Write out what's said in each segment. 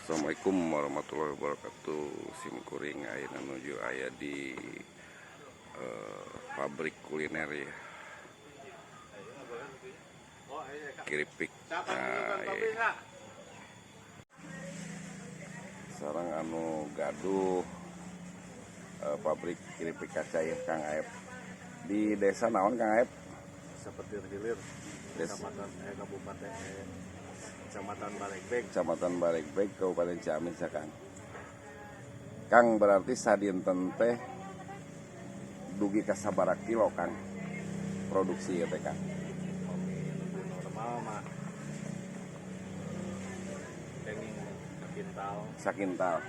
Assalamualaikum warahmatullahi wabarakatuh. Sim kuring ayeuna nuju aya di pabrik kuliner ya, keripik. Nah, iya. Sareng anu gaduh pabrik keripik kaca ya, Kang Aep, di desa naon, Kang Aep? Seperti Hilir. Desa. Kecamatan, kabupaten, Kecamatan Baregbeg. Kecamatan Baregbeg, Kabupaten Ciamis ya, Kang. Kang, berarti sadinten teh dugi ka sabaraha kilo, Kang, produksi ya teh, Kang? Upami normal mah kenging kintal. Sakintal.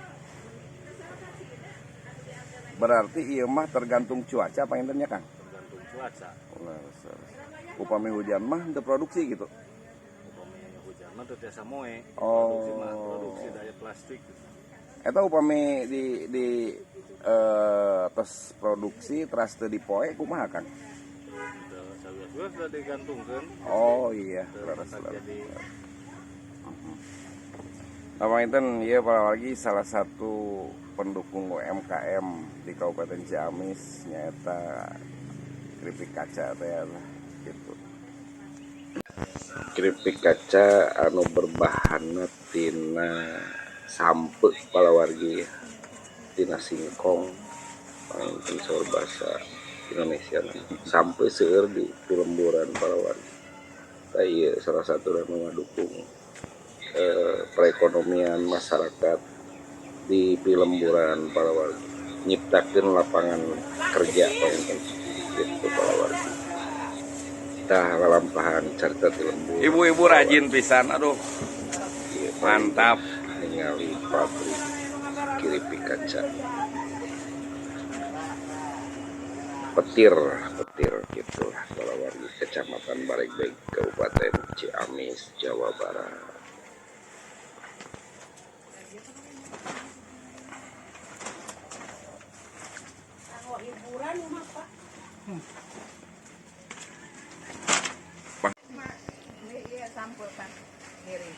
Berarti ieu mah tergantung cuaca panginten nya, Kang? Tergantung cuaca. Leres, leres. Upami hujan mah teu produksi gitu? Upami hujan mah teu tiasa moe. Oh. Produksi mah produksi daya plastik. Eta upami di tos produksi teras teu dipoe kumaha, Kang? Teu sawios-wios udah digantungkeun. Oh iya, Teu leres, matak leres. Jadi. Nah, panginten ieu lagi salah satu pendukung UMKM di Kabupaten Ciamis nyaeta keripik kaca teh ya, gitu. Keripik kaca anu berbahanna tina sampeu, palawargi, tina singkong. Panginten saur bahasa Indonesia sampeu seueur di lemburan, palawargi. Tah, ieu salah satu anu ngadukung perekonomian masyarakat di pilemburan, palawargi, nyiptakeun lapangan kerja panginten gitu, palawargi. Tah, lalampahan carita ti lembur. Ibu-ibu rajin pisan, aduh. Ieu mantap ningali pabrik keripik kaca Petir, Petir gitu lah, palawargi, Kecamatan Baregbeg, Kabupaten Ciamis, Jawa Barat. Kalau hiburan mah, Pak. Pak. Iya, sampeu, Pak. Diri.